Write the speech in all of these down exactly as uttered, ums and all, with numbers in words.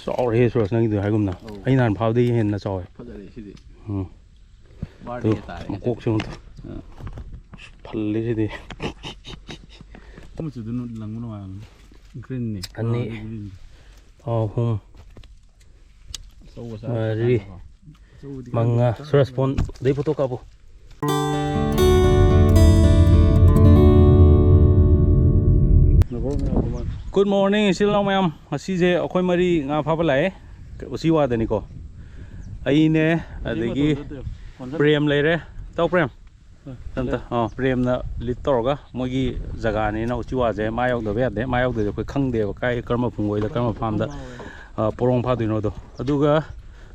ꯆꯥꯎꯔꯦꯍꯦ ꯁꯨꯔꯖ, ꯅꯪꯒꯤꯗꯨ ꯍꯥꯏꯒꯨꯝꯅ꯫ ꯑꯧ꯫ ꯑꯩ ꯅꯍꯥꯟ ꯐꯥꯕꯗꯒꯤ ꯍꯦꯟꯅ ꯆꯥꯎꯋꯦ꯫ ꯐꯖꯔꯦ ꯁꯤꯗꯤ꯫ ꯎꯝ꯫ ꯕꯥꯔꯗꯦ ꯇꯨ, ꯍꯥꯏꯇꯥꯔꯦ ꯉꯁꯤꯗꯤ꯫ ꯃꯀꯣꯛꯁꯦ ꯑꯃꯨꯛ ꯇꯨ꯫ ꯑꯥ꯫ ꯐꯜꯂꯤ ꯁꯤꯗꯤ꯫ ꯃꯆꯨꯗꯨ ꯂꯪꯕ ꯅꯨꯡꯉꯥꯏꯕꯅꯤ꯫ ꯒ꯭ꯔꯤꯟꯅꯤ꯫ ꯑꯅꯤ꯫ ꯒ꯭ꯔꯤꯟ꯫ ꯑꯍꯨꯝ꯫ ꯑꯆꯧꯕ ꯆꯥꯔ ꯃꯔꯤ꯫ ꯆꯠꯀꯥꯟꯗꯀꯣ꯫ ꯑꯆꯧꯕꯗꯤ ꯃꯉꯥ꯫ ꯈꯪꯗꯦ꯫ ꯁꯨꯔꯖ ꯐꯣꯟꯗꯩ ꯐꯣꯇꯣ ꯀꯥꯞꯄꯨ꯫ ꯒꯨꯗ ꯃꯣꯔꯅꯤꯡ ꯏꯆꯤꯜ ꯏꯅꯥꯎ ꯃꯌꯥꯝ, ꯉꯁꯤꯁꯦ ꯑꯩꯈꯣꯏ ꯃꯔꯤ ꯉꯥ ꯐꯥꯕ ꯂꯥꯛꯑꯦ, ꯎꯆꯤꯋꯥꯗꯅꯤꯀꯣ꯫ ꯑꯩꯅꯦ, ꯑꯗꯒꯤ ꯄ꯭ꯔꯦꯝ ꯂꯩꯔꯦ꯫ ꯇꯧ ꯄ꯭ꯔꯦꯝ꯫ ꯑꯝꯇ, ꯑꯥ, ꯄ꯭ꯔꯦꯝꯅ ꯂꯤꯠ ꯇꯧꯔꯒ ꯃꯣꯏꯒꯤ ꯖꯒꯥꯅꯤꯅ ꯎꯆꯤꯋꯥꯁꯦ ꯃꯥ ꯌꯥꯎꯗꯕ ꯌꯥꯗꯦ꯫ ꯃꯥ ꯌꯥꯎꯗ꯭ꯔꯗꯤ ꯑꯩꯈꯣꯏ ꯈꯪꯗꯦꯕ ꯀꯥꯏ, ꯀꯔꯝꯕ ꯐꯨꯡꯒꯣꯏꯗ, ꯀꯔꯝꯕ ꯐꯥꯝꯗ, ꯑꯥ, ꯄꯣꯔꯣꯡ ꯐꯥꯗꯣꯏꯅꯣꯗꯣ꯫ ꯑꯗꯨꯒ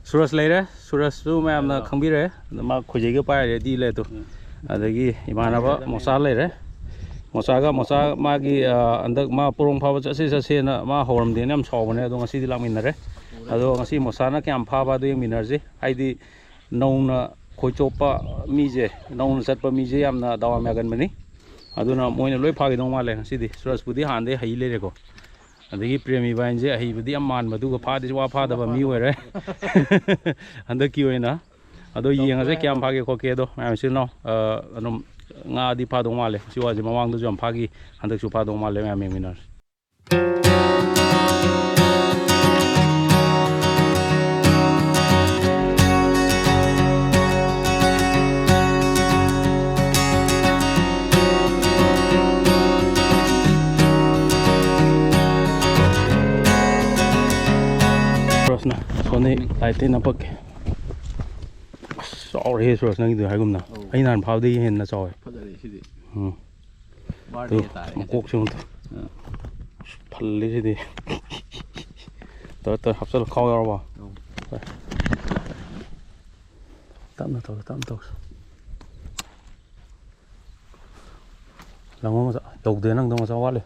ꯁꯨꯔꯖ ꯂꯩꯔꯦ꯫ ꯁꯨꯔꯖꯁꯨ ꯃꯌꯥꯝꯅ ꯈꯪꯕꯤꯔꯦ꯫ ꯑꯗ ꯃꯥ ꯈꯣꯏꯖꯩꯒ ꯄꯥꯏꯔꯦ, ꯗꯤ ꯂꯩ ꯑꯗꯣ꯫ ꯎꯝ꯫ ꯑꯗꯒꯤ ꯏꯃꯥꯟꯅꯕ ꯃꯣꯆꯥ ꯂꯩꯔꯦ꯫ ꯃꯣꯆꯥꯒ, ꯃꯣꯆꯥ ꯃꯥꯒꯤ, ꯑ, ꯍꯟꯗꯛ ꯃꯥ ꯄꯣꯔꯣꯡ ꯐꯥꯕ ꯆꯠꯁꯦ ꯆꯠꯁꯦꯅ ꯃꯥ ꯍꯧꯔꯝꯗꯦꯅ ꯌꯥꯝ ꯁꯥꯎꯕꯅꯦ꯫ ꯑꯗꯣ ꯉꯁꯤꯗꯤ ꯂꯥꯛꯃꯤꯟꯅꯔꯦ꯫ ꯑꯗꯣ ꯉꯁꯤ ꯃꯣꯆꯥꯅ ꯀꯌꯥꯝ ꯐꯥꯕ ꯑꯗꯨ ꯌꯦꯡꯃꯤꯟꯅꯔꯁꯤ꯫ ꯍꯥꯏꯗꯤ ꯅꯧꯅ ꯈꯣꯏ ꯆꯣꯞꯄ ꯃꯤꯁꯦ, ꯅꯧꯅ ꯆꯠꯄ ꯃꯤꯁꯦ ꯌꯥꯝꯅ ꯗꯥꯎ ꯌꯥꯝ ꯌꯥꯒꯟꯕꯅꯤ꯫ ꯑꯗꯨꯅ ꯃꯣꯏꯅ ꯂꯣꯏ ꯐꯥꯈꯤꯗꯧ ꯃꯥꯜꯂꯦ ꯉꯁꯤꯗꯤ꯫ ꯁꯨꯔꯖꯄꯨꯗꯤ ꯍꯥꯟꯅꯗꯩ ꯍꯩ ꯂꯩꯔꯦꯀꯣ꯫ ꯑꯗꯒꯤ ꯄ꯭ꯔꯦꯝ ꯏꯕꯥꯏꯟꯁꯦ ꯑꯍꯩꯕꯗꯤ ꯌꯥꯝ ꯃꯥꯟꯕ, ꯑꯗꯨꯒ ꯐꯥꯗꯤ ꯁꯨꯡꯐꯥ ꯐꯥꯗꯕ ꯃꯤ ꯑꯣꯏꯔꯦ ꯍꯟꯗꯛꯀꯤ ꯑꯣꯏꯅ꯫ ꯑꯗꯣ ꯌꯦꯡꯉꯁꯦ ꯀꯌꯥꯝ ꯐꯥꯒꯦ ꯈꯣꯠꯀꯦ ꯑꯗꯣ, ꯃꯌꯥꯝ ꯏꯆꯤꯜ ꯏꯅꯥꯎ꯫ ꯑ, ꯑꯗꯨꯝ ꯉꯥꯗꯤ ꯐꯥꯗꯧ ꯃꯥꯜꯂꯦ꯫ ꯎꯆꯤꯋꯥꯁꯦ ꯃꯃꯥꯡꯗꯁꯨ ꯌꯥꯝ ꯐꯥꯈꯤ, ꯍꯟꯗꯛꯁꯨ ꯐꯥꯗꯧ ꯃꯥꯜꯂꯦ꯫ ꯃꯌꯥꯝ ꯌꯦꯡꯃꯤꯟꯅꯔꯁꯤ꯫ ꯁꯨꯔꯖꯅ ꯁꯣꯝꯗꯩ ꯂꯥꯏꯠꯇꯩ ꯅꯞꯄꯛꯀꯦ꯫ ꯑꯁ, ꯆꯥꯎꯔꯦꯍꯦ ꯁꯨꯔꯖ, ꯅꯪꯒꯤꯗꯨ ꯍꯥꯏꯒꯨꯝꯅ꯫ ꯑꯧ꯫ ꯑꯩ ꯅꯍꯥꯟ ꯐꯥꯕꯗꯒꯤ ꯍꯦꯟꯅ ꯆꯥꯎꯋꯦ꯫ ꯐꯖꯔꯦ ꯁꯤꯗꯤ꯫ ꯎꯝ꯫ ꯕꯥꯔꯗꯦ ꯇꯨ, ꯍꯥꯏꯇꯥꯔꯦ ꯉꯁꯤꯗꯤ꯫ ꯃꯀꯣꯛꯁꯦ ꯑꯃꯨꯛ ꯇꯨ꯫ ꯑꯥ꯫ ꯐꯜꯂꯤ ꯁꯤꯗꯤ꯫ ꯇꯧꯔꯦ, ꯇꯧꯔꯦ, ꯍꯥꯞꯆꯜꯂꯣ, ꯈꯥꯎ ꯌꯥꯎꯔꯕꯣ? ꯑꯧ꯫ ꯍꯣꯏ꯫ ꯇꯞꯅ ꯇꯧꯁꯤ, ꯇꯞꯅ ꯇꯧꯁꯤ꯫ ꯂꯪꯉꯣ ꯃꯆꯥ꯫ ꯌꯧꯗꯦ, ꯅꯪꯗꯣ ꯃꯆꯥ ꯋꯥꯠꯂꯤ꯫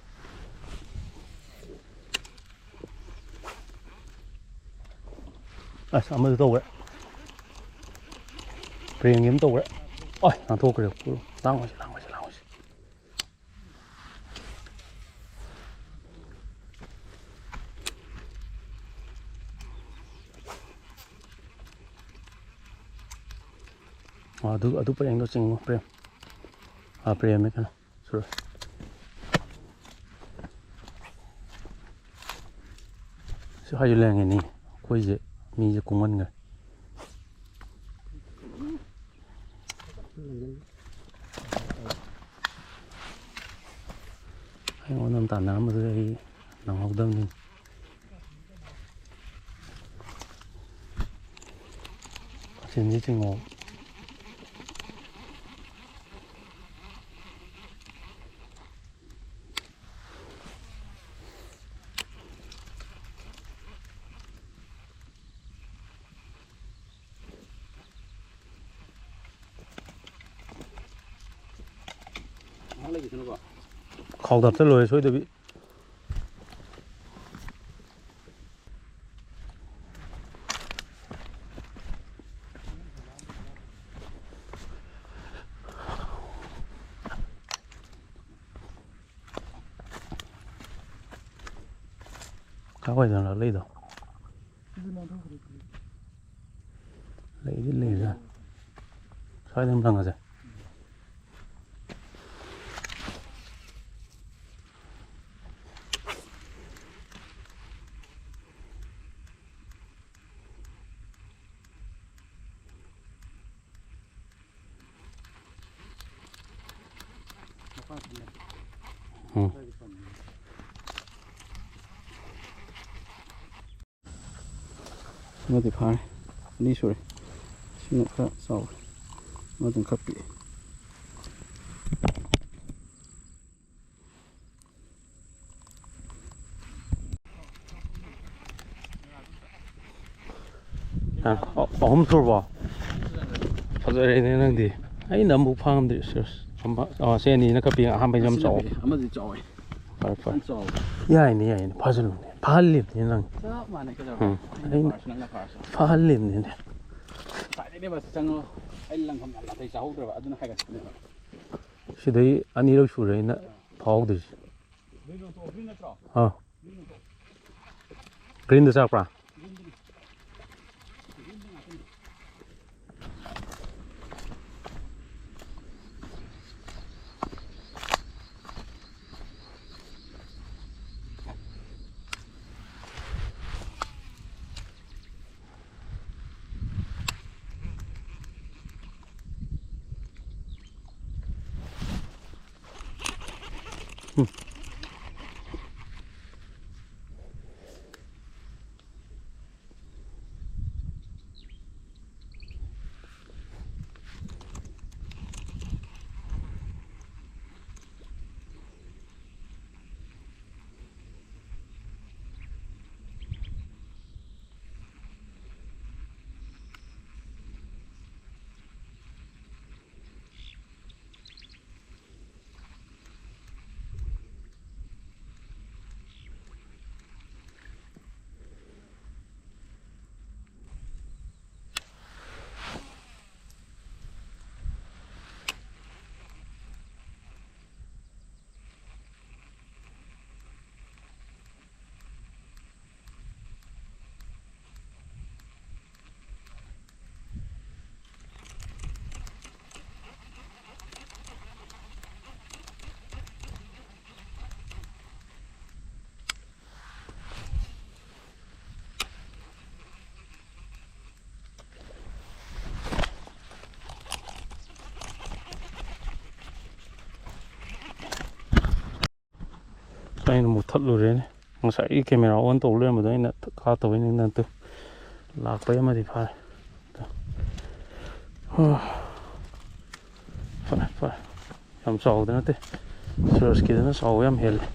ꯑꯁ, ꯑꯃꯁꯨ ꯇꯧꯈ꯭ꯔꯦ꯫ ꯄ꯭ꯔꯦꯡꯒꯤ ꯑꯃ ꯇꯧꯈ꯭ꯔꯦ꯫ ꯑꯣꯏ, ꯂꯥꯡꯊꯣꯛꯈ꯭ꯔꯦ꯫ ꯂꯥꯡꯉꯣꯏꯁꯤ, ꯂꯥꯡꯉꯣꯏꯁꯤ, ꯂꯥꯡꯉꯣꯏꯁꯤ꯫ ꯑꯗꯨ, ꯑꯗꯨ ꯄꯔꯦꯡꯗꯣ ꯆꯤꯡꯉꯣ, ꯄ꯭ꯔꯦꯝ꯫ ꯑꯥ, ꯄ꯭ꯔꯦꯝꯅꯦ ꯀꯩꯅꯣ꯫ ꯁꯨꯔꯣꯏ꯫ ꯁꯤ ꯍꯥꯏꯁꯨ ꯂꯩꯔꯝꯒꯅꯤ꯫ ꯑꯩꯈꯣꯏꯁꯦ ꯃꯤꯁꯦ ꯀꯨꯡꯃꯟꯈ꯭ꯔꯦ꯫ ꯑꯩꯉꯣꯟꯗ ꯑꯃ ꯇꯥꯟꯅꯔꯝꯕꯗꯨꯗ ꯑꯩ ꯅꯪꯍꯧꯗꯕꯅꯤ꯫ ꯃꯆꯤꯟꯁꯤ ꯆꯤꯡꯉꯣ꯫ ꯈꯥꯎꯗ ꯍꯥꯞꯆꯜꯂꯣꯍꯦ ꯁꯣꯏꯗꯕꯤ꯫ ꯀꯥꯏꯋꯥꯏꯗꯅꯣ ꯂꯥꯛꯂꯛꯏꯗꯣ? ꯂꯩꯗꯤ ꯂꯩꯔꯦ꯫ ꯁ꯭ꯋꯥꯏꯗ ꯑꯗꯨꯝ ꯂꯪꯉꯁꯦ꯫ ꯎꯝ꯫ ꯑꯃꯗꯤ ꯐꯥꯔꯦ꯫ ꯑꯅꯤ ꯁꯨꯔꯦ꯫ ꯁꯤꯅ ꯈꯔ ꯆꯥꯎꯔꯦ꯫ ꯑꯃꯗꯨꯅ ꯈꯔ ꯄꯤꯛꯑꯦ꯫ ꯑ-, ꯑ-, ꯑꯍꯨꯝ ꯁꯨꯔꯕꯣ? ꯐꯖꯔꯦꯅꯦ ꯅꯪꯗꯤ꯫ ꯑꯩꯅ ꯑꯃꯨꯛ ꯐꯥ ꯉꯝꯗ꯭ꯔꯤ꯫ ꯁꯤꯔꯁ꯫ ꯑꯃ-, ꯑ, ꯁꯤ ꯑꯅꯤꯅ ꯈꯔ ꯄꯤꯛꯑꯦ, ꯑꯍꯥꯟꯕꯩꯁꯦ ꯌꯥꯝ ꯆꯥꯎꯋꯦ꯫ ꯑꯃꯗꯤ ꯆꯥꯎꯋꯦ꯫ ꯐꯔꯦ, ꯐꯔꯦ꯫ ꯌꯥꯝ ꯆꯥꯎꯋꯦ꯫ ꯌꯥꯏꯅꯦ, ꯌꯥꯏꯅꯦ꯫ ꯐꯥꯖꯤꯜꯂꯨꯅꯦ꯫ ꯐꯥꯍꯜꯂꯤꯕꯅꯤ ꯅꯪ꯫ ꯆꯞ ꯃꯥꯟꯅꯩ, ꯀꯩꯗꯧꯔꯒꯦ? ꯎꯝ꯫ ꯑꯩꯅ ꯑꯩꯅ first, ꯅꯪꯅ first꯫ ꯐꯥꯍꯜꯂꯤꯕꯅꯤꯅꯦ꯫ ꯉꯁꯥꯏꯗꯩꯅꯦꯕ ꯆꯪꯉꯣ꯫ ꯑꯩ ꯂꯪꯐꯝ ꯌꯥꯝ ꯅꯥꯇꯩ ꯆꯥꯍꯧꯗ꯭ꯔꯕ꯫ ꯑꯗꯨꯅ ꯍꯥꯏꯒꯠꯄꯅꯦꯕ꯫ ꯁꯤꯗꯩ ꯑꯅꯤꯔꯛ ꯁꯨꯔꯦ ꯑꯩꯅ ꯐꯥꯍꯧꯗ꯭ꯔꯤꯁꯦ꯫ ꯑꯥ꯫ Greenꯗ ꯆꯥꯛꯄ꯭ꯔꯥ? ꯎꯝ꯫ ꯑꯩꯅ ꯃꯨꯠꯊꯠꯂꯨꯔꯦꯅꯦ꯫ ꯉꯁꯥꯏꯒꯤ camera on ꯇꯧ ꯂꯩꯔꯝꯕꯗꯣ ꯑꯩꯅ ꯀꯥ ꯇꯧꯕꯩꯅꯤ ꯅꯠꯇꯦ꯫ ꯂꯥꯛꯄꯩ ꯑꯃꯗꯤ ꯐꯥꯔꯦ꯫ ꯐꯔꯦ, ꯐꯔꯦ꯫ ꯌꯥꯝ ꯆꯥꯎꯕꯗꯤ ꯅꯠꯇꯦ꯫ ꯁꯨꯔꯖꯀꯤꯗꯨꯅ ꯆꯥꯎꯕ ꯌꯥꯝ ꯍꯦꯜꯂꯦ꯫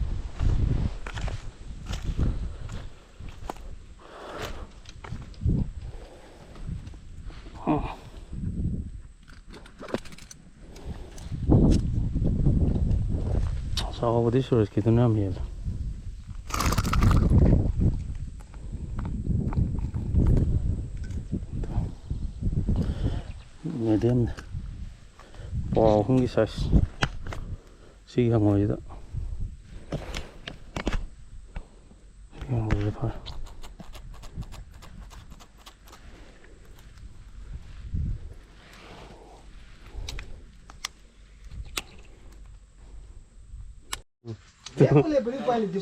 ꯆꯥꯎꯕꯗꯤ ꯁꯨꯔꯖꯀꯤꯗꯨꯅ ꯌꯥꯝ ꯍꯦꯜꯂꯦ꯫ Medium ꯅꯤ꯫ ꯄꯋꯥ ꯑꯍꯨꯝꯒꯤ size꯫ ꯁꯤꯒꯤ ꯍꯪꯉꯣꯏꯁꯤꯗ꯫ ꯁꯤꯒꯤ ꯍꯪꯉꯣꯏꯁꯤꯗ ꯐꯥꯔꯦ꯫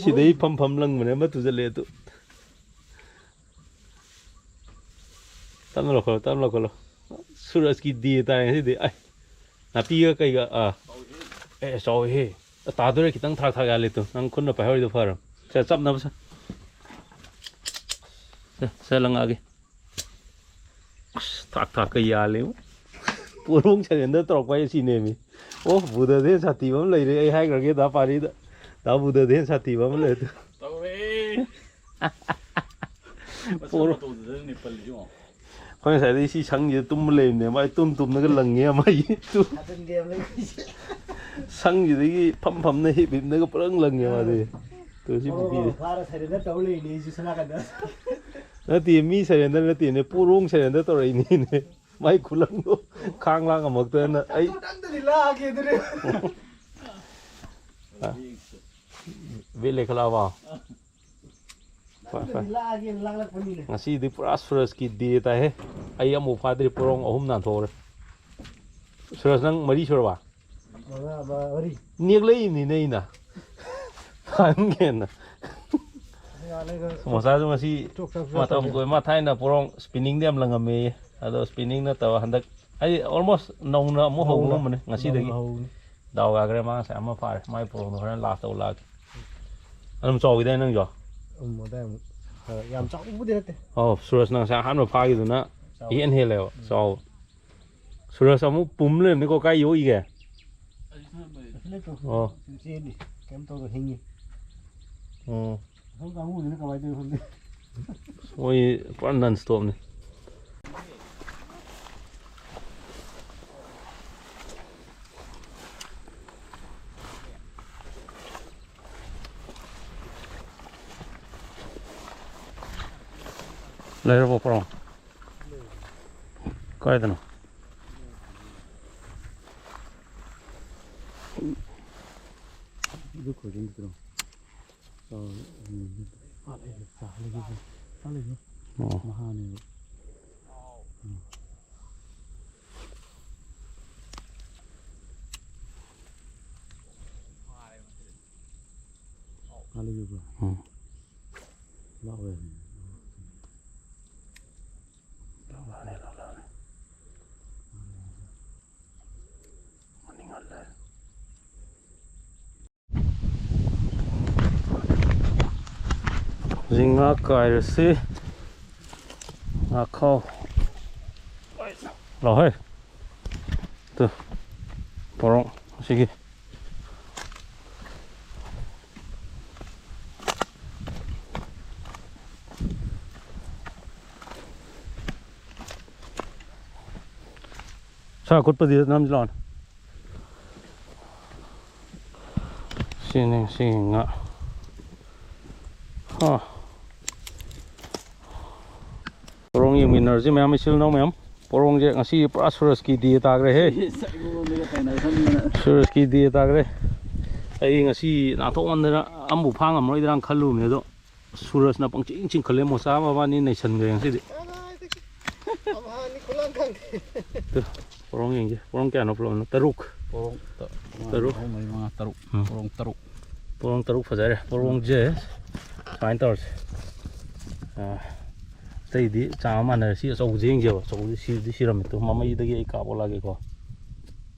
ꯁꯤꯗꯩ ꯐꯝ ꯐꯝ ꯂꯪꯕꯅꯦ ꯑꯃ ꯇꯨꯖꯜꯂꯦ ꯑꯗꯨ꯫ ꯇꯞꯅ ꯂꯧꯈꯠꯂꯣ, ꯇꯞꯅ ꯂꯧꯈꯠꯂꯣ꯫ ꯁꯨꯔꯖꯀꯤ day ꯇꯥꯔꯦ ꯉꯁꯤꯗꯤ꯫ ꯑꯩ ꯅꯥꯄꯤꯒ ꯀꯩꯒ ꯑꯥ꯫ ꯑꯦ, ꯆꯥꯎꯋꯤꯍꯦ꯫ ꯇꯥꯗꯣꯔꯦ, ꯈꯤꯇꯪ ꯊꯥꯛ ꯊꯥꯛ ꯌꯥꯜꯂꯦ ꯇꯨ꯫ ꯅꯪ ꯈꯨꯠꯅ ꯄꯥꯏꯍꯧꯔꯤꯗꯣ ꯐꯔꯝ꯫ ꯁꯦ, ꯆꯞꯅꯕ ꯁꯦ꯫ ꯁꯦ, ꯁꯦ, ꯂꯪꯉꯛꯑꯒꯦ꯫ ꯑꯁ, ꯊꯥꯛ ꯊꯥꯛꯀ ꯌꯥꯜꯂꯦ꯫ ꯄꯣꯔꯣꯡ surrender ꯇꯧꯔꯛꯄ ꯍꯥꯏꯁꯦ ꯁꯤꯅꯦꯃꯤ꯫ ꯑꯣ, ꯕꯨꯙꯗꯩ ꯍꯦꯟꯅ ꯁꯥꯊꯤꯕ ꯑꯃ ꯂꯩꯔꯦ꯫ ꯑꯩ ꯍꯥꯏꯈ꯭ꯔꯒꯦ ꯗꯥ ꯄꯥꯔꯤꯗ꯫ ꯗꯥ ꯕꯨꯙꯗꯩ ꯍꯦꯟꯅ ꯁꯥꯊꯤꯕ ꯑꯃ ꯂꯩꯔꯦ꯫ ꯇꯧꯔꯦ꯫ ꯄꯣꯔꯣ-, ꯃꯇꯧꯗꯨꯗꯅꯦ ꯄꯜꯂꯤꯁꯤ ꯌꯦꯡꯉꯣ꯫ ꯑꯩꯈꯣꯏ ꯉꯁꯥꯏꯗꯒꯤ ꯁꯤ ꯁꯪꯁꯤꯗ ꯇꯨꯝꯕ ꯂꯩꯕꯅꯦ꯫ ꯃꯥꯏ ꯇꯨꯝ ꯇꯨꯝꯅꯒ ꯂꯪꯉꯦ ꯃꯥꯏ ꯇꯨ-, ꯊꯥꯖꯤꯟꯒꯦ ꯑꯃ ꯂꯩꯔꯤꯁꯦ꯫ ꯁꯪꯁꯤꯗꯒꯤ ꯐꯝ ꯐꯝꯅ ꯍꯤꯞ ꯍꯤꯞꯅꯒ ꯄꯨꯔꯪ ꯂꯪꯉꯦ ꯃꯥꯗꯤ꯫ ꯇꯨ ꯁꯤ ꯄꯨꯈ꯭ꯔꯤꯁꯦ꯫ ꯐꯥꯔ surrender ꯇꯧ ꯂꯩꯅꯦ ꯑꯩꯁꯨ ꯁꯣꯝ ꯅꯥꯀꯟꯗ꯫ ꯅꯠꯇꯦ, ꯃꯤ surrender ꯅꯠꯇꯦꯅꯦ, ꯄꯣꯔꯣꯡ surrender ꯇꯧꯔꯛꯏꯅꯦꯅꯦ꯫ ꯃꯥꯏ ꯈꯨꯂꯪꯗꯣ ꯈꯥꯡ ꯂꯥꯡ ꯉꯝꯃꯛꯇꯗꯅ ꯑꯩ ꯑꯗꯨ ꯅꯪꯗꯗꯤ ꯂꯥꯛꯑꯒꯦ ꯑꯗꯨꯅꯦ꯫ ꯕꯦꯠ ꯂꯩꯈꯠꯂꯛꯑꯕꯣ? ꯐꯔꯦ, ꯐꯔꯦ꯫ ꯅꯪꯗꯗꯤ ꯂꯥꯛꯑꯒꯦꯅ ꯂꯥꯡꯂꯛꯄꯅꯤꯅꯦ꯫ ꯉꯁꯤꯗꯤ ꯄꯨꯔꯥ ꯁꯨꯔꯖꯀꯤ day ꯇꯥꯏꯍꯦ꯫ ꯑꯩ ꯑꯃꯨꯛ ꯐꯥꯗ꯭ꯔꯤ, ꯄꯣꯔꯣꯡ ꯑꯍꯨꯝ ꯅꯥꯟꯊꯣꯛꯈ꯭ꯔꯦ꯫ ꯁꯨꯔꯖ, ꯅꯪ ꯃꯔꯤ ꯁꯨꯔꯕ? ꯃꯉꯥ, ꯃꯔꯤ꯫ ꯅꯦꯛꯂꯛꯏꯕꯅꯤꯅꯦ ꯑꯩꯅ꯫ ꯐꯥꯍꯟꯒꯦꯅ꯫ ꯌꯥꯔꯦ, ꯃꯣꯆꯥꯁꯨ ꯉꯁꯤ ꯆꯣꯛ ꯆꯥꯛ ꯃꯇꯝ ꯆꯥꯊꯣꯛꯑꯦ꯫ ꯀꯣꯏ-, ꯃꯥ ꯊꯥꯏꯅ ꯄꯣꯔꯣꯡ spinningꯗꯤ ꯌꯥꯝ ꯂꯪꯉꯝꯃꯦꯌꯦ꯫ ꯑꯗꯣ spinning ꯅꯠꯇꯕ ꯍꯟꯗꯛ ꯑꯩ almost ꯅꯧꯅ ꯑꯃꯨꯛ ꯅꯧꯅ꯫ ꯍꯧꯕꯒꯨꯝꯕꯅꯦ ꯉꯁꯤꯗꯒꯤ꯫ ꯅꯧꯅ ꯍꯧꯕꯅꯤ꯫ ꯗꯥꯎ ꯌꯥꯈ꯭ꯔꯦ, ꯃꯥ ꯉꯁꯥꯏ ꯑꯃ ꯐꯥꯔꯦ꯫ ꯃꯥꯏ ꯄꯣꯔꯣꯡꯗꯣ ꯍꯣꯔꯦꯟ last ꯇꯧ ꯂꯥꯛꯑꯒꯦ꯫ ꯑꯗꯨꯝ ꯆꯥꯎꯈꯤꯗꯥꯏ ꯅꯪꯁꯨ? ꯎꯝ, ꯑꯗꯥꯏꯃꯨꯛ ꯈꯔ ꯌꯥꯝ ꯆꯥꯎꯕꯕꯨꯗꯤ ꯅꯠꯇꯦ꯫ ꯑꯧ, ꯁꯨꯔꯖꯅ ꯉꯁꯥꯏ ꯑꯍꯥꯟꯕ ꯐꯥꯈꯤꯗꯨꯅ ꯆꯥꯎ-, ꯏꯍꯦꯟ ꯍꯦꯜꯂꯦꯕ ꯎꯝ꯫ ꯆꯥꯎꯕ꯫ ꯁꯨꯔꯖ ꯑꯃꯨꯛ ꯄꯨꯝ ꯂꯩꯔꯝꯅꯤꯀꯣ, ꯀꯥꯏ ꯌꯣꯛꯏꯒꯦ? ꯑꯁꯤ ꯂꯩꯇ꯭ꯔꯣ? ꯑꯣ꯫ ꯁꯤ ꯆꯦꯜꯂꯤ꯫ ꯀꯩꯝ ꯇꯧꯗ ꯍꯤꯡꯉꯤ꯫ ꯑꯣ꯫ ꯑꯁꯣꯝ ꯀꯥꯡꯕꯨꯁꯤꯅ ꯀꯃꯥꯏꯅ ꯇꯧꯔꯤꯅꯣ ꯈꯪꯗꯦ꯫ ꯃꯣꯏ ꯄꯨꯔꯥ non stopꯅꯤ꯫ ꯂꯩꯔꯕꯣ ꯄꯣꯔꯣꯡ? ꯀꯥꯏꯗꯅꯣ? ꯑꯗꯨ ꯈꯣꯏꯗꯣ ꯅꯠꯇ꯭ꯔꯣ? ꯑꯣ꯫ ꯃꯍꯥꯅꯦꯕ꯫ ꯎꯝ꯫ ꯎꯝ꯫ ꯂꯧꯔꯛꯑꯅꯤ, ꯂꯧꯔꯛꯑꯅꯤ꯫ ꯃꯅꯤꯡ ꯍꯜꯂꯦ꯫ ꯍꯧꯖꯤꯛ ꯉꯥ ꯀꯥꯏꯔꯁꯤ꯫ ꯉꯥꯈꯥꯎ꯫ ꯂꯥꯎꯍꯦ꯫ ꯇꯨ꯫ ꯄꯣꯔꯣꯡ ꯑꯁꯤꯒꯤ꯫ ꯁꯥ ꯀꯨꯠꯄꯗꯤ ꯅꯝꯁꯤ ꯂꯥꯎꯅꯦ꯫ ꯁꯤꯅꯤ ꯁꯤ ꯉꯥ꯫ ꯍꯥ꯫ ꯄꯣꯔꯣꯡ ꯌꯦꯡꯃꯤꯟꯅꯔꯁꯤ ꯃꯌꯥꯝ, ꯏꯆꯤꯜ ꯏꯅꯥꯎ ꯃꯌꯥꯝ꯫ ꯄꯣꯔꯣꯡꯁꯦ ꯉꯁꯤ ꯄꯨꯔꯥ ꯁꯨꯔꯖꯀꯤ ꯗꯦ ꯇꯥꯈ꯭ꯔꯦꯍꯦ꯫ ꯁꯛꯂꯣꯟꯗꯒ ꯇꯥꯏꯅꯁꯟꯗꯅ꯫ ꯁꯨꯔꯖꯀꯤ ꯗꯦ ꯇꯥꯈ꯭ꯔꯦ꯫ ꯑꯩ ꯉꯁꯤ ꯅꯥꯟꯊꯣꯛꯃꯟꯗꯅ ꯑꯃꯕꯨ ꯐꯥ ꯉꯝꯃꯔꯣꯏꯗ꯭ꯔꯥꯅ ꯈꯜꯂꯨꯕꯅꯦ, ꯑꯗꯣ ꯁꯨꯔꯖꯅ ꯄꯪꯆꯤꯡ ꯆꯤꯡꯈꯠꯂꯦ꯫ ꯃꯣꯆꯥ ꯃꯕꯥꯅꯤ ꯅꯩꯁꯟꯈ꯭ꯔꯦ ꯉꯁꯤꯗꯤ꯫ ꯑꯃꯍꯥꯅꯤ ꯈꯨꯂꯥꯡ ꯈꯪꯗꯦ꯫ ꯇꯨ, ꯄꯣꯔꯣꯡ ꯌꯦꯡꯒꯦ꯫ ꯄꯣꯔꯣꯡ ꯀꯌꯥꯅꯣ ꯄꯨꯂꯞꯅ? ꯇꯔꯨꯛ꯫ ꯄꯣꯔꯣꯡ ꯇ-, ꯇꯔꯨꯛ꯫ ꯑꯍꯨꯝ, ꯃꯔꯤ, ꯃꯉꯥ, ꯇꯔꯨꯛ꯫ ꯎꯝ꯫ ꯄꯣꯔꯣꯡ ꯇꯔꯨꯛ꯫ ꯄꯣꯔꯣꯡ ꯇꯔꯨꯛ ꯐꯖꯔꯦ꯫ ꯄꯣꯔꯣꯡꯁꯦ ꯁꯨꯃꯥꯏꯅ ꯇꯧꯔꯁꯦ꯫ ꯑꯥ, ꯑꯇꯩꯗꯤ ꯆꯥꯡ ꯑꯃ ꯃꯥꯟꯅꯔꯦ꯫ ꯁꯤ ꯑꯆꯧꯕꯁꯦ ꯌꯦꯡꯁꯦꯕ꯫ ꯑꯆꯧꯕꯁꯦ ꯁꯤꯗꯤ ꯁꯤꯔꯝꯃꯦ꯫ ꯇꯨ, ꯃꯃꯩꯗꯒꯤ ꯑꯩ ꯀꯥꯞ ꯑꯣꯂꯛꯑꯒꯦꯀꯣ꯫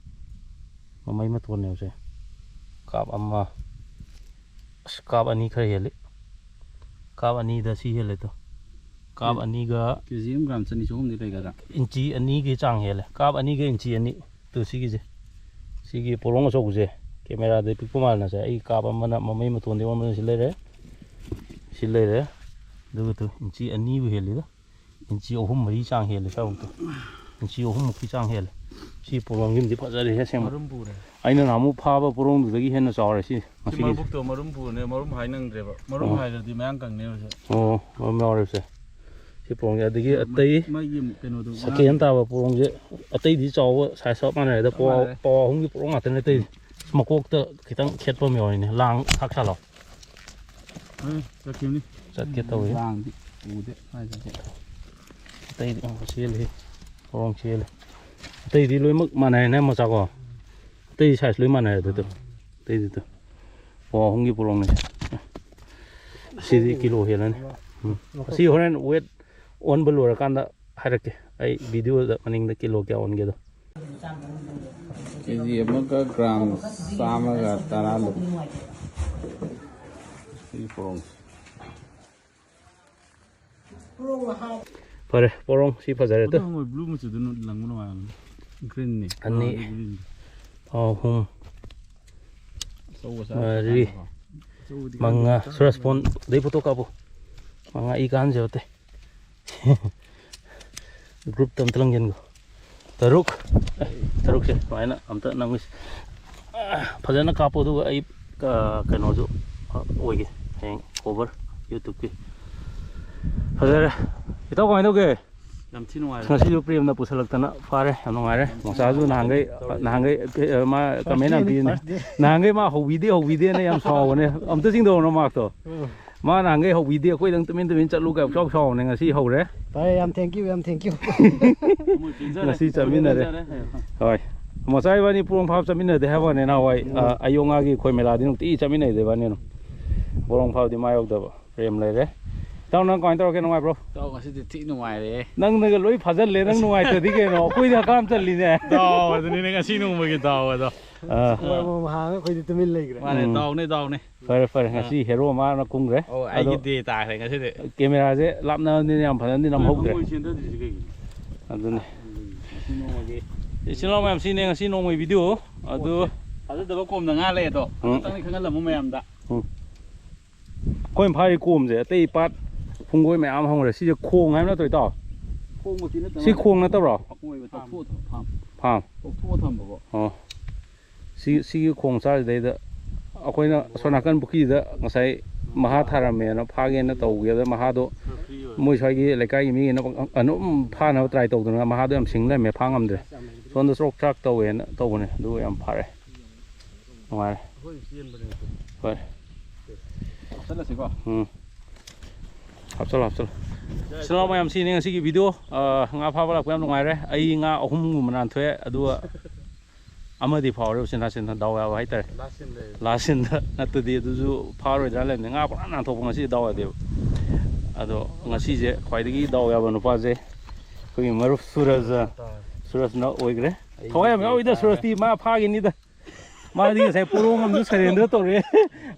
ꯃꯃꯩ ꯃꯇꯣꯟꯅꯦꯕ ꯁꯦ꯫ ꯀꯥꯞ ꯑꯃ꯫ ꯑꯁ, ꯀꯥꯞ ꯑꯅꯤ ꯈꯔ ꯍꯦꯜꯂꯤ꯫ ꯀꯥꯞ ꯑꯅꯤꯗ ꯁꯤ ꯍꯦꯜꯂꯦ ꯇꯨ꯫ ꯀꯥꯞ ꯀꯦ-, ꯑꯅꯤꯒ ꯀꯦ ꯖꯤ ꯑꯃ ꯒ꯭ꯔꯥꯝ ꯆꯅꯤ ꯆꯍꯨꯝꯗꯤ ꯂꯩꯒꯗ꯭ꯔꯥ? ꯏꯟꯆꯤ ꯑꯅꯤꯒꯤ ꯆꯥꯡ ꯍꯦꯜꯂꯦ꯫ ꯀꯥꯞ ꯑꯅꯤꯒ ꯏꯟꯆꯤ ꯑꯅꯤ꯫ ꯇꯨ ꯁꯤꯒꯤꯁꯦ꯫ ꯁꯤꯒꯤ ꯄꯣꯔꯣꯡ ꯑꯆꯧꯕꯁꯦ꯫ ꯀꯦꯃꯦꯔꯥꯗ ꯄꯤꯛꯄ ꯃꯥꯜꯂꯁꯦ꯫ ꯑꯩ ꯀꯥꯞ ꯑꯃꯅ ꯃꯃꯩ ꯃꯇꯣꯟꯗꯤ ꯑꯣꯟꯕꯅ ꯁꯤ ꯂꯩꯔꯦ꯫ ꯁꯤ ꯂꯩꯔꯦ꯫ ꯑꯗꯨꯒ ꯇꯨ ꯏꯟꯆꯤ ꯑꯅꯤꯕꯨ ꯍꯦꯜꯂꯤꯗ꯫ ꯏꯟꯆꯤ ꯑꯍꯨꯝ ꯃꯔꯤ ꯆꯥꯡ ꯍꯦꯜꯂꯦ ꯁ꯭ꯋꯥꯏꯃꯨꯛꯇꯣ꯫ ꯏꯟꯆꯤ ꯑꯍꯨꯝꯃꯨꯛꯀꯤ ꯆꯥꯡ ꯍꯦꯜꯂꯦ꯫ ꯁꯤ ꯄꯣꯔꯣꯡꯁꯤꯃꯗꯤ ꯐꯖꯔꯦꯍꯦ ꯑꯁꯦꯡꯕ꯫ ꯃꯔꯨꯝ ꯄꯨꯔꯦ꯫ ꯑꯩꯅ ꯅꯍꯥꯟꯃꯨꯛ ꯐꯥꯕ ꯄꯣꯔꯣꯡꯗꯨꯗꯒꯤ ꯍꯦꯟꯅ ꯆꯥꯎꯔꯦ ꯁꯤ ꯁꯤ ꯉꯁꯤꯒꯤꯁꯦ꯫ ꯃꯕꯨꯛꯇꯣ ꯃꯔꯨꯝ ꯄꯨꯔꯅꯦ, ꯃꯔꯨꯝ ꯍꯥꯏ ꯅꯪꯗ꯭ꯔꯦꯕ꯫ ꯃꯔꯨꯝ ꯑꯣ꯫ ꯍꯥꯏꯔꯗꯤ ꯃꯌꯥꯡ ꯀꯪꯅꯦꯕ ꯁꯦ꯫ ꯑꯣ, ꯃꯔꯨꯝ ꯌꯥꯎꯔꯦꯕꯁꯦ꯫ ꯁꯤ ꯄꯣꯔꯣꯡꯁꯦ꯫ ꯑꯗꯒꯤ ꯃ-, ꯑꯇꯩ ꯃꯥꯒꯤ ꯀꯩꯅꯣꯗꯣ ꯉꯥ-, ꯁꯀꯦꯟ ꯇꯥꯕ ꯄꯣꯔꯣꯡꯁꯦ꯫ ꯑꯇꯩꯗꯤ ꯆꯥꯎꯕ ꯁꯥꯏꯖ ꯆꯞ ꯃꯥꯟꯅꯔꯦ꯫ ꯆꯞ ꯄꯋꯥ, ꯃꯥꯟꯅꯔꯦ꯫ ꯄꯋꯥ ꯑꯍꯨꯝꯒꯤ ꯄꯣꯔꯣꯡ ꯉꯥꯛꯇꯅꯦ ꯑꯇꯩꯗꯤ꯫ ꯃꯀꯣꯛꯇ ꯈꯤꯇꯪ ꯈꯦꯠꯄ ꯑꯃ ꯌꯥꯎꯔꯤꯅꯦ꯫ ꯂꯥꯡ ꯊꯥꯛ ꯁꯥꯠꯂꯣ꯫ ꯑꯦ, ꯆꯠꯈꯤꯕꯅꯤ꯫ ꯆꯠꯀꯦ ꯇꯧꯏ꯫ ꯂꯥꯡꯗꯤ ꯎꯗꯦ ꯁ꯭ꯋꯥꯏꯗꯗꯤ꯫ ꯑꯇꯩꯗꯤ ꯌꯥꯝ ꯆꯦꯜꯂꯤ꯫ ꯄꯣꯔꯣꯡ ꯆꯦꯜꯂꯤ꯫ ꯑꯇꯩꯗꯤ ꯂꯣꯏꯅꯃꯛ ꯃꯥꯟꯅꯔꯦꯅꯦ ꯃꯆꯥ ꯀꯣ꯫ ꯑꯇꯩ ꯁꯥꯏꯖ ꯂꯣꯏ ꯃꯥꯟꯅꯔꯦ ꯑꯗꯨꯗꯣ꯫ ꯑꯥ꯫ ꯑꯇꯩꯗꯤ ꯇꯨ꯫ ꯄꯋꯥ ꯑꯍꯨꯝꯒꯤ ꯄꯣꯔꯣꯡꯅꯦ꯫ ꯁꯤꯗꯤ ꯀꯤꯂꯣ ꯍꯦꯜꯂꯅꯤ꯫ ꯎꯝ꯫ ꯑꯁꯤ ꯍꯣꯔꯦꯟ ꯋꯦꯠ ꯑꯣꯟꯕ ꯂꯣꯏꯔꯀꯥꯟꯗ ꯍꯥꯏꯔꯛꯀꯦ꯫ ꯑꯩ ꯚꯤꯗꯤꯑꯣꯗ ꯃꯅꯤꯡꯗ ꯀꯤꯂꯣ ꯀꯌꯥ ꯑꯣꯟꯒꯦꯗꯣ꯫ ꯀꯦ ꯖꯤ ꯑꯃꯒ ꯒ꯭ꯔꯥꯝ ꯆꯥꯝꯃꯒ ꯇꯔꯥ ꯂꯨꯝꯃꯤ꯫ ꯁꯤ ꯄꯣꯔꯣꯡꯁꯦ꯫ ꯐꯔꯦ, ꯄꯣꯔꯣꯡ ꯁꯤ ꯐꯖꯔꯦ ꯇꯨ꯫ ꯑꯗꯨ ꯍꯪꯉꯣꯏ blue ꯃꯆꯨꯗꯨ ꯂꯪꯕ ꯅꯨꯡꯉꯥꯏꯕꯅꯤ꯫ Greenꯅꯤ꯫ ꯑꯅꯤ, ꯑꯥ, ꯑꯗꯨ green꯫ ꯑꯍꯨꯝ, ꯑꯆꯧꯕ ꯁꯥꯏꯖ ꯃꯔꯤ, ꯈꯥꯏꯕꯀꯣ꯫ ꯑꯆꯧꯕꯗꯤ ꯃꯉꯥ꯫ ꯈꯪꯗꯦ꯫ ꯁꯨꯔꯖ phone ꯗꯩ photo ꯀꯥꯞꯄꯨ꯫ ꯃꯉꯥ ꯏ ꯀꯥꯟꯁꯦ ꯍꯧꯇꯦ꯫ Groupꯇ ꯑꯝꯇ ꯂꯪꯁꯤꯟꯈꯣ꯫ ꯇꯔꯨꯛ꯫ ꯑꯦ, ꯇꯔꯨꯛꯁꯦ ꯁꯨꯃꯥꯏꯅ ꯑꯝꯇ ꯅꯝꯈꯤꯁꯦ꯫ ꯐꯖꯅ ꯀꯥꯞꯄꯣ, ꯑꯗꯨꯒ ꯑꯩ, ꯑ, ꯀꯩꯅꯣꯁꯨ, ꯑ, ꯑꯣꯏꯒꯦ ꯍꯌꯦꯡ cover YouTubeꯀꯤ꯫ ꯐꯖꯔꯦ꯫ ꯏꯇꯥꯎ, ꯀꯃꯥꯏꯅ ꯇꯧꯒꯦ? ꯌꯥꯝ ꯊꯤ ꯅꯨꯡꯉꯥꯏꯔꯦ꯫ ꯉꯁꯤꯁꯨ ꯄ꯭ꯔꯦꯝꯅ ꯄꯨꯁꯜꯂꯛꯇꯅ ꯐꯥꯔꯦ, ꯌꯥꯝ ꯅꯨꯡꯉꯥꯏꯔꯦ꯫ ꯌꯥꯝ ꯊꯤ ꯃꯣꯆꯥꯁꯨ ꯅꯨꯡꯉꯥꯏꯔꯦ꯫ ꯅꯍꯥꯟꯈꯩ, ꯇꯧꯔꯦ꯫ ꯅꯍꯥꯟꯈꯩ, ꯑ, ꯃꯥ first comment ꯌꯥꯝ dayꯅꯤ, ꯄꯤꯕꯅꯦ꯫ First day꯫ ꯅꯍꯥꯟꯈꯩ ꯃꯥ ꯍꯧꯕꯤꯗꯦ, ꯍꯧꯕꯤꯗꯦꯅ ꯌꯥꯝ ꯁꯥꯎꯕꯅꯦ꯫ ꯑꯝꯇ ꯆꯤꯡꯊꯧꯅꯣ ꯃꯥꯔꯛꯇꯣ꯫ ꯎꯝ꯫ ꯃꯥ ꯅꯍꯥꯟꯈꯩ ꯍꯧꯕꯤꯗꯦ, ꯑꯩꯈꯣꯏꯗꯪ ꯇꯨꯃꯤꯟ ꯇꯨꯃꯤꯟ ꯆꯠꯂꯨ ꯀꯥꯏ ꯄꯨꯡꯁꯥꯎ ꯁꯥꯎꯕꯅꯦ, ꯉꯁꯤ ꯍꯧꯔꯦ꯫ ꯐꯔꯦ, ꯌꯥꯝ thank you, ꯌꯥꯝ thank you꯫ ꯉꯁꯤ ꯆꯠꯃꯤꯟꯅꯔꯦ꯫ ꯍꯣꯏ꯫ ꯃꯣꯆꯥ ꯏꯕꯥꯅꯤ ꯄꯣꯔꯣꯝ ꯐꯥꯕ ꯆꯠꯃꯤꯟꯅꯗꯦ ꯍꯥꯏꯕ ꯋꯥꯅꯤ, ꯅꯍꯥꯟꯋꯥꯏ, ꯎꯝ꯫ ꯑ, ꯑꯌꯣꯉꯥꯒꯤ ꯈꯣꯏ ꯃꯦꯂꯥꯗꯤ ꯅꯨꯡꯇꯤꯒꯤ ꯆꯠꯃꯤꯟꯅꯩꯗ ꯏꯕꯥꯅꯤ ꯑꯗꯨꯝ꯫ ꯄꯣꯔꯣꯝ ꯐꯥꯕꯗꯤ ꯃꯥ ꯌꯧꯗꯕ꯫ ꯄ꯭ꯔꯦꯝ ꯂꯩꯔꯦ꯫ ꯏꯇꯥꯎ, ꯅꯪ ꯀꯃꯥꯏꯅ ꯇꯧꯔꯒꯦ? ꯅꯨꯡꯉꯥꯏꯕ꯭ꯔꯣ? ꯏꯇꯥꯎ, ꯉꯁꯤꯗꯤ ꯊꯤ ꯅꯨꯡꯉꯥꯏꯔꯦ꯫ ꯅꯪꯅꯒ ꯂꯣꯏ ꯐꯥꯖꯜꯂꯦ, ꯅꯪ ꯅꯨꯡꯉꯥꯏꯇ꯭ꯔꯗꯤ ꯀꯩꯅꯣ? ꯑꯩꯈꯣꯏꯗꯤ ꯍꯀꯥꯝ ꯆꯜꯂꯤꯅꯦ꯫ ꯗꯥꯎ ꯑꯗꯨꯅꯤꯅꯦ, ꯉꯁꯤ ꯅꯣꯡꯃꯒꯤ ꯗꯥꯎ ꯑꯗꯣ꯫ ꯑꯥ꯫ ꯃꯣꯏ ꯑꯃꯃꯝ ꯍꯥꯡꯉꯒ ꯑꯩꯈꯣꯏꯗꯤ ꯇꯨꯃꯤꯟ ꯂꯩꯈ꯭ꯔꯦ꯫ ꯃꯥꯅꯦ, ꯎꯝ꯫ ꯗꯥꯎꯅꯦ, ꯗꯥꯎꯅꯦ꯫ ꯐꯔꯦ, ꯐꯔꯦ, ꯑꯥ꯫ ꯉꯁꯤ ꯍꯦꯔꯣ ꯃꯥꯅ ꯀꯨꯝꯈ꯭ꯔꯦ꯫ ꯑꯣ, ꯑꯗꯣ ꯑꯩꯒꯤ day ꯇꯥꯈ꯭ꯔꯦ ꯉꯁꯤꯗꯤ꯫ ꯀꯦꯃꯦꯔꯥꯁꯦ ꯂꯥꯞꯅꯕꯅꯤꯅ ꯌꯥꯝ ꯐꯖꯅꯗꯤ ꯅꯝꯍꯧꯗ꯭ꯔꯦ꯫ ꯍꯪꯉꯣꯏ ꯆꯦꯟꯊꯗ꯭ꯔꯤꯁꯦ ꯀꯩꯒꯤꯅꯣ? ꯑꯗꯨꯅꯦ꯫ ꯎꯝ, ꯉꯁꯤ ꯅꯣꯡꯃꯒꯤ꯫ ꯏꯆꯤꯜ ꯏꯅꯥꯎ ꯃꯌꯥꯝ, ꯁꯤꯅꯦ ꯉꯁꯤ ꯅꯣꯡꯃꯒꯤ video꯫ ꯑꯗꯨ ꯄꯣꯠꯁꯦ ꯊꯥꯖꯗꯕ ꯀꯣꯝꯗ ꯉꯥ ꯂꯩ ꯑꯗꯣ꯫ ꯎꯝ꯫ ꯑꯗꯨꯇꯪꯗꯤ ꯈꯪꯍꯜꯂꯝꯃꯨ ꯃꯌꯥꯝꯗ꯫ ꯎꯝ꯫ ꯑꯩꯈꯣꯏꯅ ꯐꯥꯔꯤ ꯀꯣꯝꯁꯦ ꯑꯇꯩ ꯄꯥꯠ ꯐꯨꯡꯒꯣꯏ ꯃꯌꯥꯝ ꯍꯧꯔꯦ꯫ ꯁꯤꯁꯦ ꯈꯣꯡ ꯍꯥꯏꯕ ꯅꯠꯇ꯭ꯔꯣ, ꯏꯇꯥꯎ? ꯈꯣꯡꯃꯛꯇꯤ ꯅꯠꯇ ꯁꯤ ꯃꯥꯜꯂꯦ꯫ ꯈꯣꯡ ꯅꯠꯇꯕ꯭ꯔꯣ? ꯑꯀꯣꯏꯕ ꯇꯧꯊꯣꯛꯑ ꯊꯝ-, ꯐꯥꯝ꯫ ꯐꯥꯝ꯫ ꯇꯧꯊꯣꯛꯑ ꯊꯝꯕꯀꯣ꯫ ꯑꯣ꯫ ꯁꯤ, ꯁꯤꯒꯤ ꯈꯣꯡ ꯆꯥꯁꯤꯗꯩꯗ ꯑꯩꯈꯣꯏꯅ ꯑꯁꯣꯝ ꯅꯥꯀꯟ ꯄꯨꯈ꯭ꯔꯤꯗ ꯉꯁꯥꯏ ꯃꯍꯥ ꯊꯥꯔꯝꯃꯦꯅ ꯐꯥꯒꯦꯅ ꯇꯧꯒꯦꯗ ꯃꯍꯥꯗꯣ ꯈꯔ free ꯑꯣꯏ꯫ ꯃꯣꯏ ꯁ꯭ꯋꯥꯏꯒꯤ ꯂꯩꯀꯥꯏꯒꯤ ꯃꯤꯒꯤꯅ ꯑꯗꯨꯝ ꯐꯥꯅꯕ try ꯇꯧꯗꯅ ꯃꯍꯥꯗꯣ ꯌꯥꯝ ꯁꯤꯡ ꯂꯩꯔꯝꯃꯦ, ꯐꯥ ꯉꯝꯗ꯭ꯔꯦ꯫ ꯁꯣꯝꯗ ꯆ꯭ꯔꯣꯛ ꯆ꯭ꯔꯥꯛ ꯇꯧꯋꯦꯅ ꯇꯧꯕꯅꯦ, ꯑꯗꯨꯒ ꯌꯥꯝ ꯐꯥꯔꯦ꯫ ꯅꯨꯡꯉꯥꯏꯔꯦ꯫ ꯑꯩꯈꯣꯏ ꯆꯦꯟꯕꯅꯦ꯫ ꯍꯣꯏ꯫ ꯍꯥꯞꯆꯜꯂꯁꯤꯀꯣ꯫ ꯎꯝ꯫ ꯍꯥꯞꯆꯜꯂꯣ, ꯍꯥꯞꯆꯜꯂꯣ꯫ ꯏꯆꯤꯜ ꯏꯅꯥꯎ ꯃꯌꯥꯝ, ꯁꯤꯅꯤ ꯉꯁꯤꯒꯤ video꯫ ꯑ, ꯉꯥ ꯐꯥꯕ ꯂꯥꯛꯄ ꯌꯥꯝ ꯅꯨꯡꯉꯥꯏꯔꯦ꯫ ꯑꯩ ꯉꯥ ꯑꯍꯨꯝꯒꯨꯝꯕ ꯅꯥꯟꯊꯣꯛꯑꯦ, ꯑꯗꯨꯒ ꯑꯃꯗꯤ ꯐꯥꯍꯧꯔꯦ ꯎꯆꯤꯟ ꯅꯥꯆꯤꯟꯅ, ꯗꯥꯎ ꯌꯥꯕ ꯍꯥꯏꯇꯥꯔꯦ꯫ Last scene ꯂꯩ꯫ Last sceneꯗ ꯅꯠꯇꯗꯤ ꯑꯗꯨꯁꯨ ꯐꯥꯔꯣꯏꯗ꯭ꯔꯥ ꯂꯩꯕꯅꯤ꯫ ꯉꯥ ꯄꯨꯔꯥ ꯅꯥꯟꯊꯣꯛꯄ ꯉꯁꯤꯗꯤ ꯗꯥꯎ ꯌꯥꯗꯦꯕ꯫ ꯑꯗꯣ ꯉꯁꯤꯁꯦ ꯈ꯭ꯋꯥꯏꯗꯒꯤ ꯗꯥꯎ ꯌꯥꯕ ꯅꯨꯄꯥꯁꯦ ꯑꯩꯈꯣꯏꯒꯤ ꯃꯔꯨꯞ ꯁꯨꯔꯖ, ꯁꯨꯔꯖꯅ ꯑꯣꯏꯈ꯭ꯔꯦ꯫ ꯑꯩ ꯊꯋꯥꯏ ꯌꯥꯝ ꯌꯥꯎꯋꯤꯗ ꯇꯥꯔꯦ꯫ ꯁꯨꯔꯖꯇꯤ, ꯃꯥ ꯐꯥꯈꯤꯅꯤꯗ꯫ ꯃꯥꯗꯤ ꯉꯁꯥꯏ ꯄꯣꯔꯣꯡ ꯑꯃꯁꯨ ꯁꯔꯦꯟꯗꯔ ꯇꯧꯔꯛꯑꯦ꯫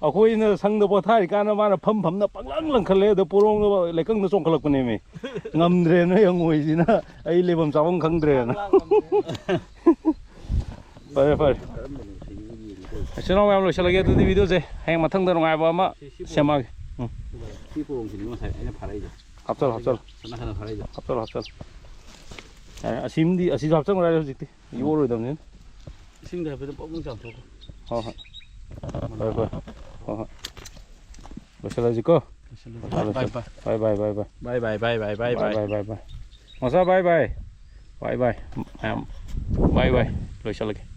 ꯑꯩꯈꯣꯏꯅ ꯁꯪꯗ ꯄꯣꯊꯥꯔꯤꯀꯥꯟꯗ ꯃꯥꯅ ꯐꯝ ꯐꯝꯅ ꯄꯪꯂꯪ ꯂꯪꯈꯠꯂꯦ꯫ ꯑꯗ ꯄꯣꯔꯣꯡꯗꯣ ꯂꯩꯀꯪꯗ ꯆꯣꯡꯈꯠꯂꯛꯄꯅꯦꯃꯤ꯫ ꯉꯝꯗ꯭ꯔꯦꯅ ꯍꯪꯉꯣꯏꯁꯤꯅ ꯑꯩ ꯂꯩꯐꯝ ꯆꯥꯐꯝ ꯈꯪꯗ꯭ꯔꯦꯅ꯫ ꯐꯔꯦ, ꯐꯔꯦ꯫ ꯏꯆꯤꯟ ꯏꯅꯥꯎ ꯃꯌꯥꯝ, ꯂꯣꯏꯁꯤꯜꯂꯒꯦ ꯑꯗꯨꯗꯤ ꯚꯤꯗꯤꯑꯣꯁꯦ꯫ ꯍꯌꯦꯡ ꯃꯊꯪꯗ ꯅꯨꯡꯉꯥꯏꯕ ꯑꯃ ꯁꯦꯝꯃꯛꯑꯒꯦ꯫ ꯎꯝ꯫ ꯁꯤ ꯄꯣꯔꯣꯝꯁꯤꯅꯤ ꯉꯁꯥꯏ ꯑꯩꯅ ꯐꯥꯔꯛꯏꯗꯣ꯫ ꯍꯥꯞꯆꯜꯂꯣ, ꯍꯥꯞꯆꯜꯂꯣ꯫ ꯁꯣꯝ ꯅꯥꯀꯟꯗ ꯐꯥꯔꯛꯏꯗꯣ꯫ ꯍꯥꯞꯆꯜꯂꯣ, ꯍꯥꯞꯆꯜꯂꯣ꯫ ꯌꯥꯔꯦ, ꯑꯁꯤꯃꯗꯤ, ꯑꯁꯤꯁꯨ ꯍꯥꯞꯆꯟꯈ꯭ꯔꯦ ꯍꯧꯖꯤꯛꯇꯤ꯫ ꯌꯣꯛꯑꯔꯣꯏꯗꯕꯅꯤꯅ꯫ ꯏꯁꯤꯡꯗ ꯍꯥꯏꯐꯦꯠ ꯄꯣꯛ ꯆꯥꯝꯊꯣꯛꯈꯣ꯫ ꯍꯣꯏ, ꯍꯣꯏ꯫ ꯍꯣꯏ, ꯍꯣꯏ꯫ ꯍꯣꯏ, ꯍꯣꯏ꯫ ꯂꯣꯏꯁꯤꯜꯂꯁꯤꯀꯣ꯫ ꯂꯣꯏꯁꯤꯜꯂꯁꯤ꯫ ꯂꯣꯏꯁꯤꯜꯂꯁꯤ꯫ ꯕꯥꯏ, ꯕꯥꯏ꯫ ꯕꯥꯏ, ꯕꯥꯏ, ꯕꯥꯏ, ꯕꯥꯏ꯫ ꯕꯥꯏ, ꯕꯥꯏ, ꯕꯥꯏ, ꯕꯥꯏ, ꯕꯥꯏ꯫ ꯕꯥꯏ, ꯕꯥꯏ, ꯕꯥꯏ꯫ ꯃꯆꯥ, ꯕꯥꯏ, ꯕꯥꯏ꯫ ꯕꯥꯏ, ꯕꯥꯏ꯫ ꯃꯌꯥꯝ꯫ ꯕꯥꯏ, ꯕꯥꯏ꯫ ꯂꯣꯏꯁꯤꯜꯂꯒꯦ꯫